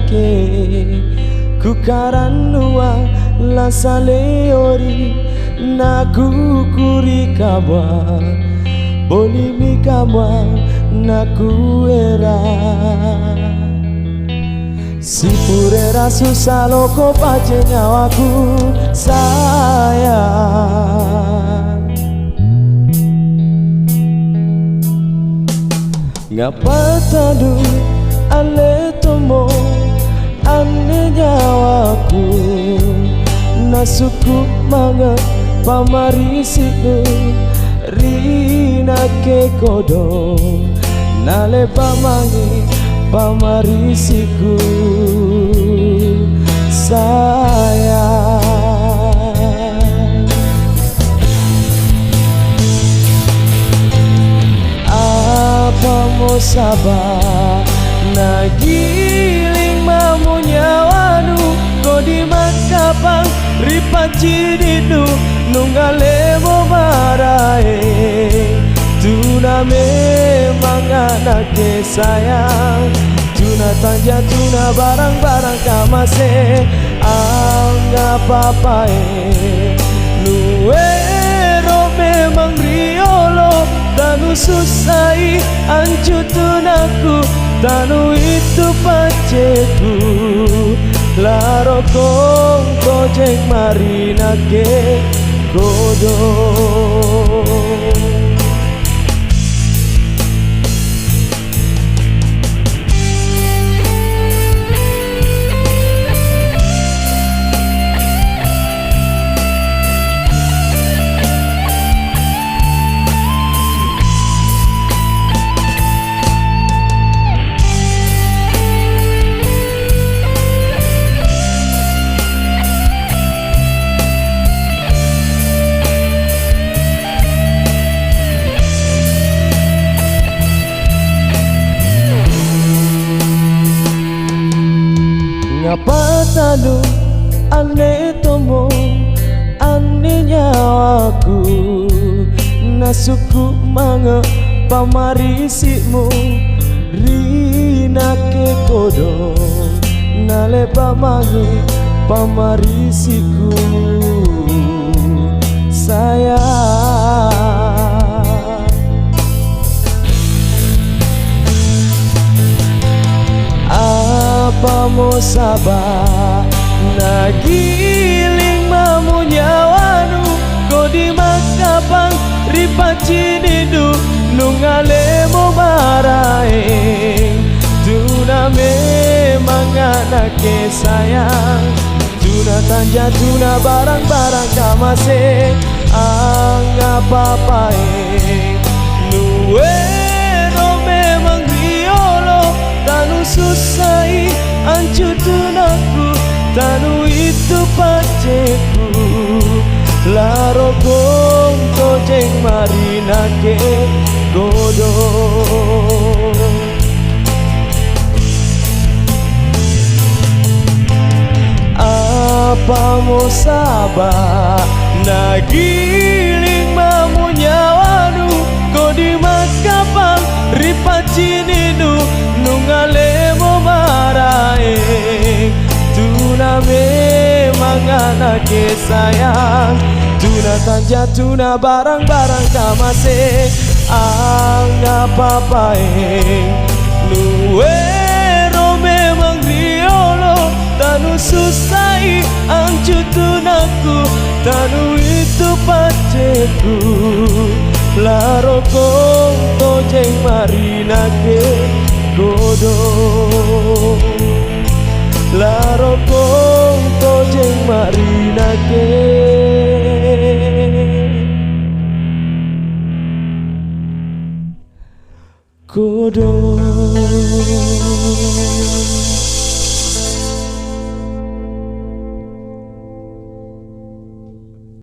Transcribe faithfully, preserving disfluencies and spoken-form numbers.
Ke, kukarannuang lasa leori, nakukuri kamua, bolimi kamua nakuera. Sipurera susa loko pace nyawaku, sayang. Ngapa tadu alle tommo anne nyawaku, nasukku mange pamarisi'nu ri nakke kodong, nale'ba' mange pamarisi'ku, sayang. Apamo saba' nagiling mamo nyawanu, kodi makkapang ri pacini'nu, nungngalemo maraeng. Tuna memang ana'ke sayang, tuna tanja, tuna barang-barang kamase, angngapa-apae. Nuero' memang riolo, tanusussai ancu tunakku, tanuittu pacceku, larokong tojeng mari nakke kodong. Ngapa tanu anne tommo anne nyawaku, nasukku mange pamarisi'mu ri nakke kodong, nale'ba' mange pamarisi'ku, sayang. Apamo saba' nagiling mamo nyawanu, kodi makkapang ri pacini'nu, nungngalemo maraeng. Tuna memang ana'ke sayang, tuna tanja, tuna barang-barang kamase, angngapa-apaeng. Nuero' memang riolo, tanusussai ancu tunakku, tanuittu pacceku, larokong tojeng mari nakke kodong. Apamo saba' nagiling mamo nyawanu, kodi makkapang ri pacini'nu, nungngalemo maraeng. Tuna memang ana'ke sayang, tuna tanja, tuna barang-barang kamase, angngapa-apaeng. Nuero' memang riolo, tanusussai ancu tunakku, tanuittu pacceku, larokong tojeng mari nakke kodong. Larokong tojeng mari nakke kodong.